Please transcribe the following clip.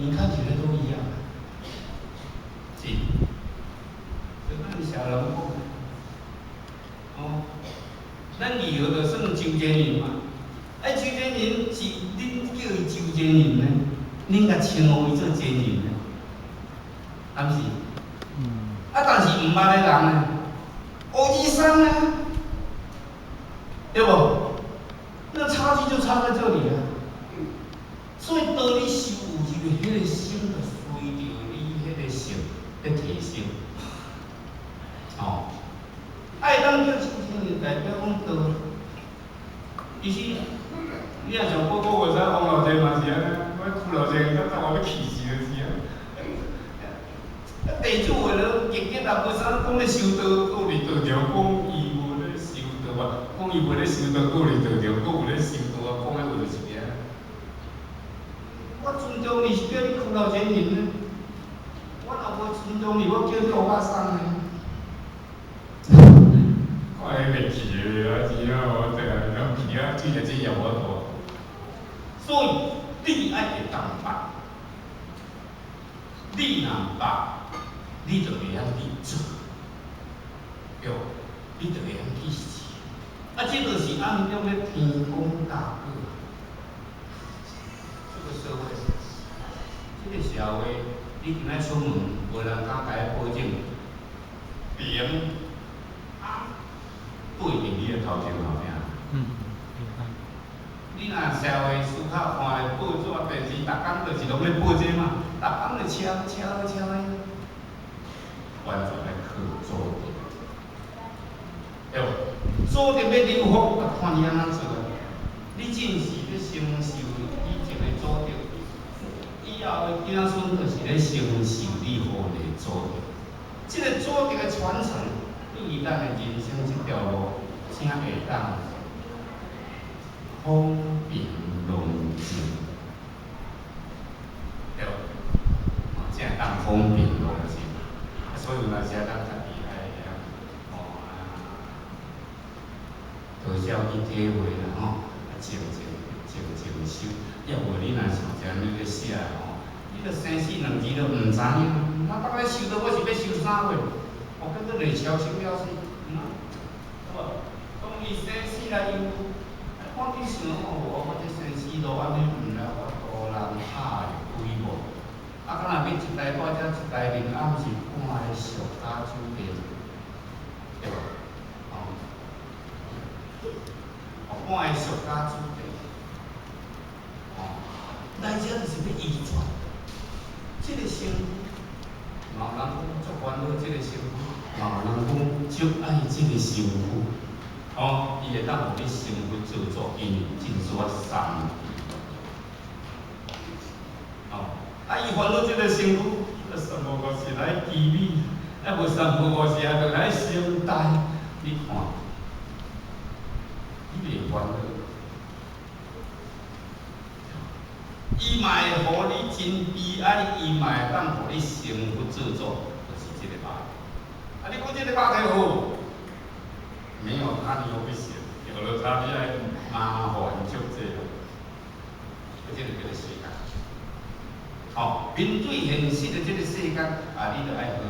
你看起來都一樣，是。就咱小人講，哦，咱二號就算周杰倫嘛，啊，周杰倫是恁叫伊周杰倫呢？恁共稱呼伊做杰倫呢？敢是？嗯。啊，但是毋捌的人呢？歐吉桑啊，對無？那差距就差在這裡啊。所以當你修有這個彼個心，就隨著你彼個性咧提升。哦，愛當叫周杰倫代表講道，其實你若像報告會使王老師嘛是按呢，我邱老師感覺我欲氣死就是啊。啊，地主為了激激啊，無啥講咧修道，閣佇道場講伊無咧修道啊，講伊無咧修道，閣佇道場，閣有咧修道啊，講彼話就是安。我尊重你是叫你邱老前人呢，我若無尊重你，我叫你歐巴桑呢。看彼個氣的啊，真正我定來攏氣啊，水來這也無法度。所以你愛會當捌，你若毋捌，你就袂曉去做，對，你就袂曉去試。啊，這就是暗中咧天公教過。這個社會，這個社會，你今仔出門，無人敢共你保證平安對佇你的頭前後壁。你若社會思考看咧報紙、電視，逐工就是攏咧報這嘛，逐工就敲敲敲的，完全咧靠祖德，對無？祖德欲留福，啊，看你按怎做。你進是咧承受以前的祖德，以後的子孫就是咧承受你予的祖德。這個祖德的傳承，對咱的人生這條路，才會當風平浪靜，對無？才會當風平浪靜。所以有當時啊，咱家己愛會曉，哦啊，多少去體會啦吼，啊靜靜靜靜修，抑無你若是按呢咧寫吼，你著生死兩字都毋知影，那當咧修道，我是欲修啥貨？哦，叫做內超生了死，嗯，對無？當伊生死來憂，我去想哦，我這生死路按呢毋來法度人拍會幾無？啊，敢若欲一台大車一台靈，啊，毋是半个俗家酒店，對無？哦，哦，半个俗家酒店，哦，來遮就是欲移轉，這個身軀，嘛有人講足煩惱這個身軀，嘛有人講足愛這個身軀，哦，伊會當予你成佛做主，因為真說三。哦，啊，伊煩惱這個身軀，三不五時來祈美，啊，無三不五時啊，就來成大，你看，你袂煩惱，伊嘛會予你真悲哀，伊嘛會當予你成佛做主，就是這個肉。啊，你講這個肉體好，沒有他你又不行，有了他你愛麻煩足濟咯。這個叫做世間。吼，面對現實的這個世間，啊，你著愛好個